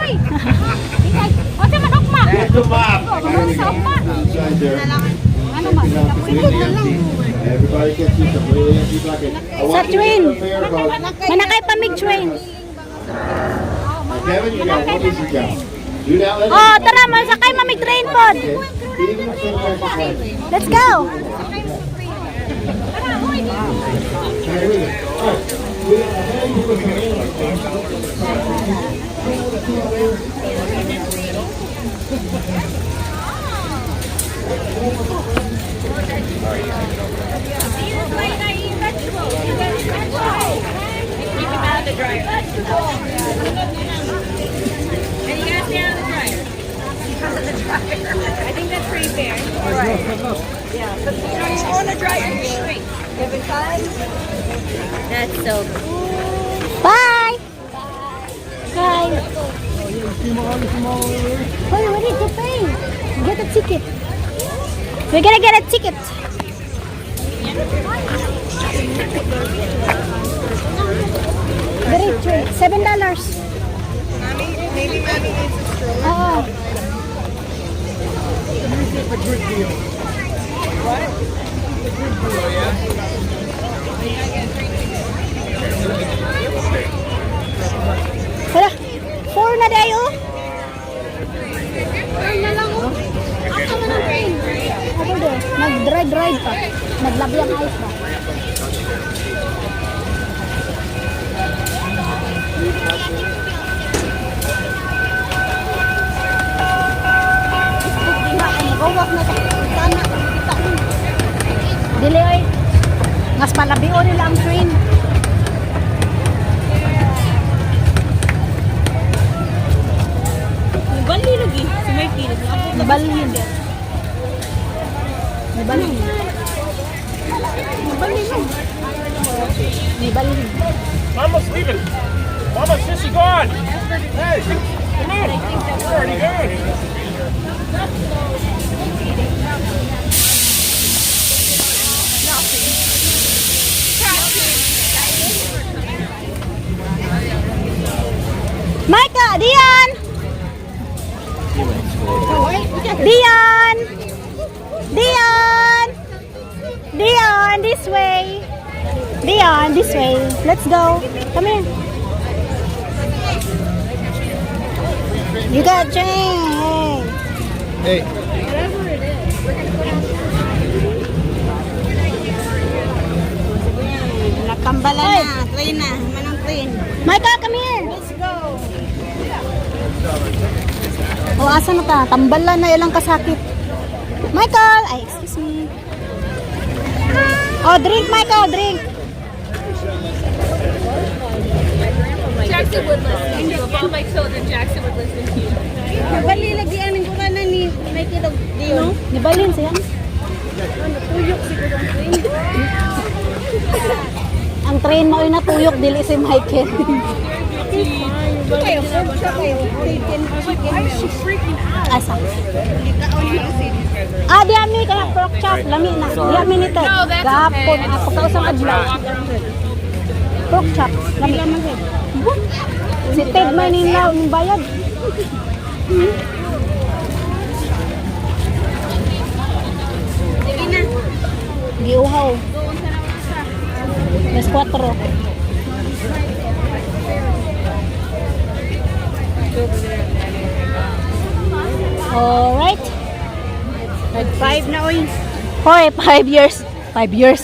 Hoy! O, sa man ukma. Get the mop. Sa ukma. Inside there. Ano man? Completely empty. Everybody gets a completely empty bucket. I Sa want you to train. get a fair hug. Manakay pa mig train. Now, Kevin, you got one easy job. Do not let Oh, anybody tara, masakay mamig train pod. Okay? Even if sometimes it's like, Let's go. here we go. All right. Keep him out of the dryer. And you gotta stay out of the dryer. Out of the dryer. I think that's pretty fair. Right. Yeah, but you know, you go in the dryer, you shrink. That's so cool. Bye. Bye. Hoy, we need to pay. Get a ticket. We're gonna get a ticket. Very train. $7. Mommy, maybe Mommy needs a stroller. Oo. A good deal. What? Oh, yeah? Hala, four na dayo. Four na lang oh. Asa man ang train? Ako do, nag-drive-drive pa. Naglabi ang eyes ba? Gawas na sa sana kita ko. Dili oy. Mas palabion nila ang train. Bali lagi. Si Mikey. Nabalhin. Nabalhin. Nabalhin. Nabalhin. Mama's leaving. Mama, sissy gone. Hey, come on. We're already gone. Micah, Dion! Dion! Dion! Dion, this way. Dion, this way. Let's go. Come here. You got train. Hey. Nakambala na, train na, manang train. Micah, come here. Let's go. O, asa na ta? Tambalan na ilang kasakit. Michael! Ay, excuse me. Oh, drink, Michael, drink. Jackson would listen to you. Of all my children, Jackson would listen to you. Nabali lagi aning ko na ni may kilog diyon. Nibalin siya. Tuyok siguro ang train. Ang train mo ay natuyok, dili si Michael. Kayo, siya kayo. Chicken, chicken. Asa? Ah, di ami kaya pork chop lami na. Di ami ni Ted. No, that's Gapon okay. ako kausang adlaw. Pork chop lami. Si Ted man nila yung bayad. Sige na. Giuhaw. Mas 4. Alright. 5 na oy. Hoy, 5 years. 5 years.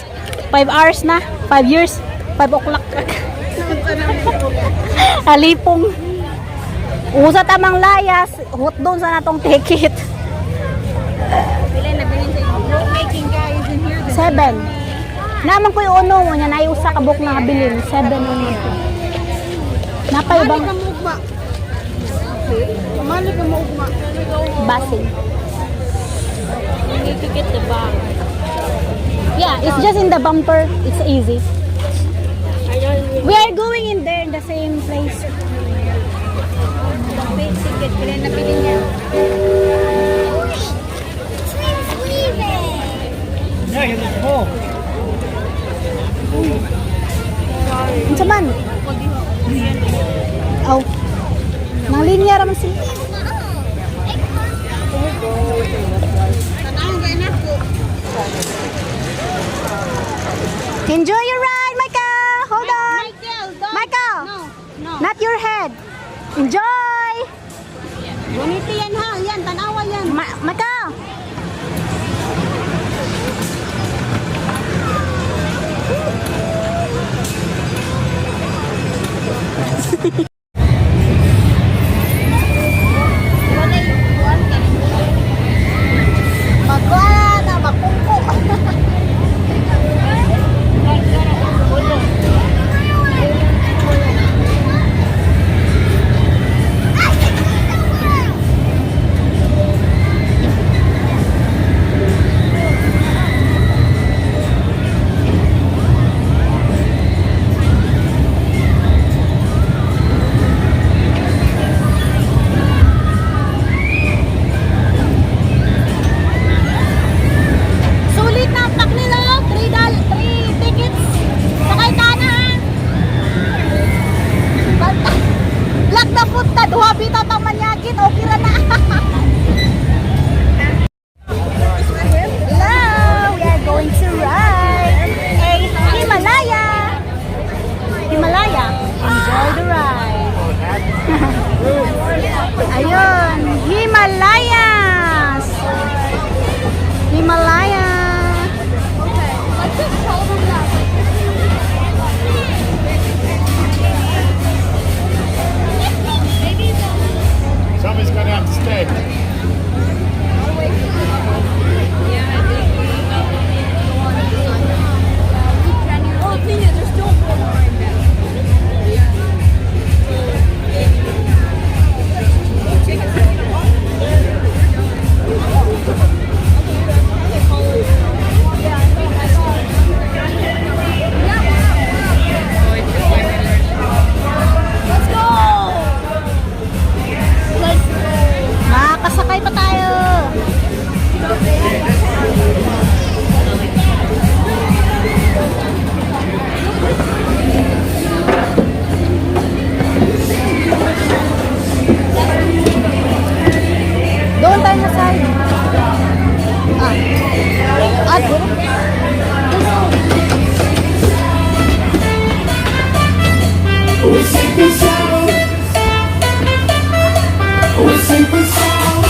5 hours na. 5 years. 5 o'clock. Alipong. Usa tamang layas. Hot doon sa natong ticket. Pila na bilin sa inyo? Rope making guy is in here. 7. Naman ko yung uno niya, na usa ka buok na kabilin. 7 uno. Napay bang Mali ka mo ugma. Mali ka mo ugma. Basing. You need to get the bomb. Yeah, it's just in the bumper. It's easy. I don't We are going in there in the same place. Pay ticket pila na bilin niya. Train's leaving. Yeah, it's full. Unsa man? Oh. Nang linya. raman sila. Tanawon kay nako. Enjoy your ride, Michael! Hold on! Michael, don't. Michael! No, no. Not your head. Enjoy! Bonito yan ha. Yan, tanawa yan. Michael! Walay kuan ka. Magwala na, makungko. Sulit na ang pack nila. 3 dal, 3 tickets. Sakay ka na ha. Basta. Black na foot ta, duha bitaw tang manyagin. Okay ra na. Hello, we are going to ride a Himalaya. Himalaya. Enjoy the ride. Ayun, Himalayas. Himalaya. Let's just tell them that. Maybe they'll Somebody's gonna have to stay. Oh, Tina, there's still more line back. Let's go! Let's go! Makakasakay pa tayo! Doon tayo sa side. Ah. Ah, doon. We sing the song. We sing the song.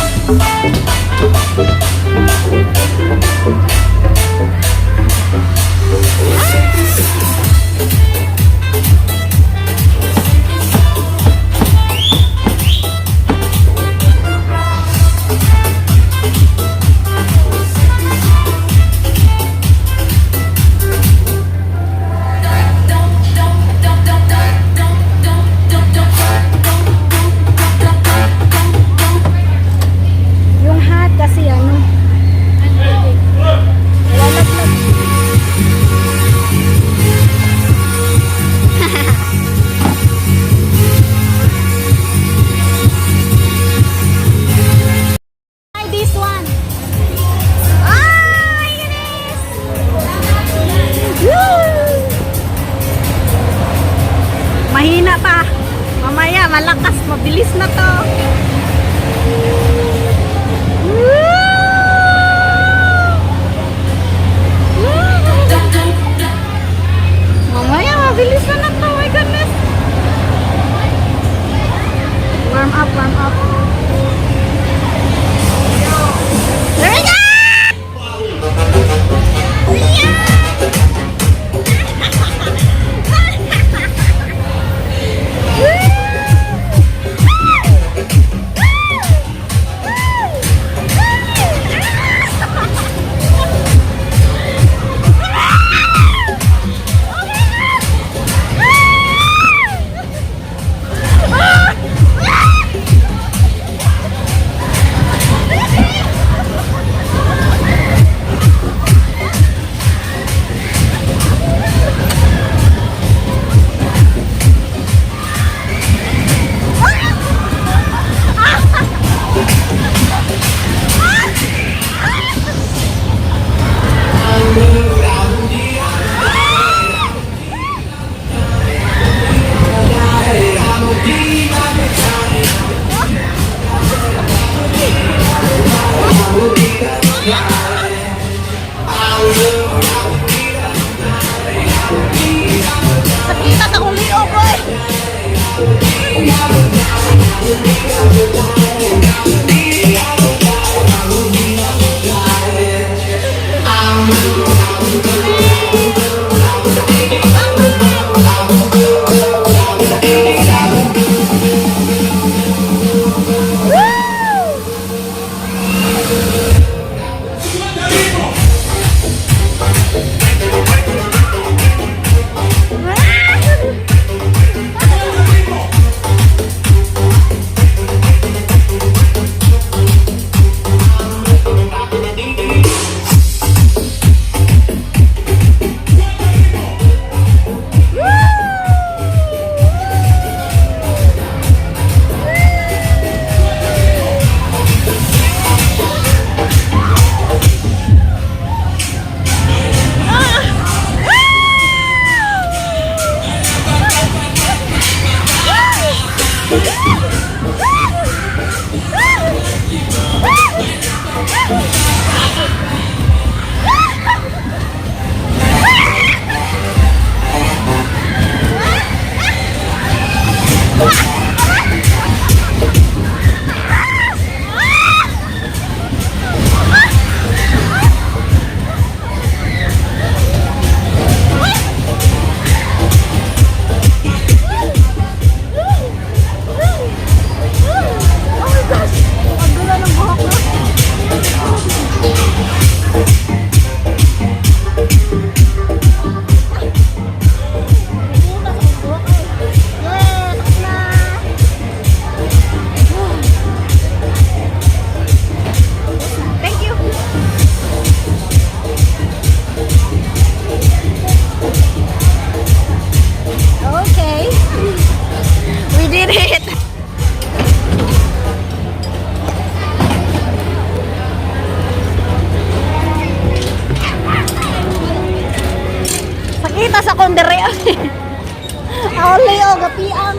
Yung hat kasi ano. Lalaglag. Try this one. Ah, it is. Woo! Mahina pa. Mamaya, malakas. Mabilis na to. Woo! Woo! Mamaya, mabilis na na to. My goodness. Warm up, warm up. There we go! Yeah! Ako Leo, gapiang.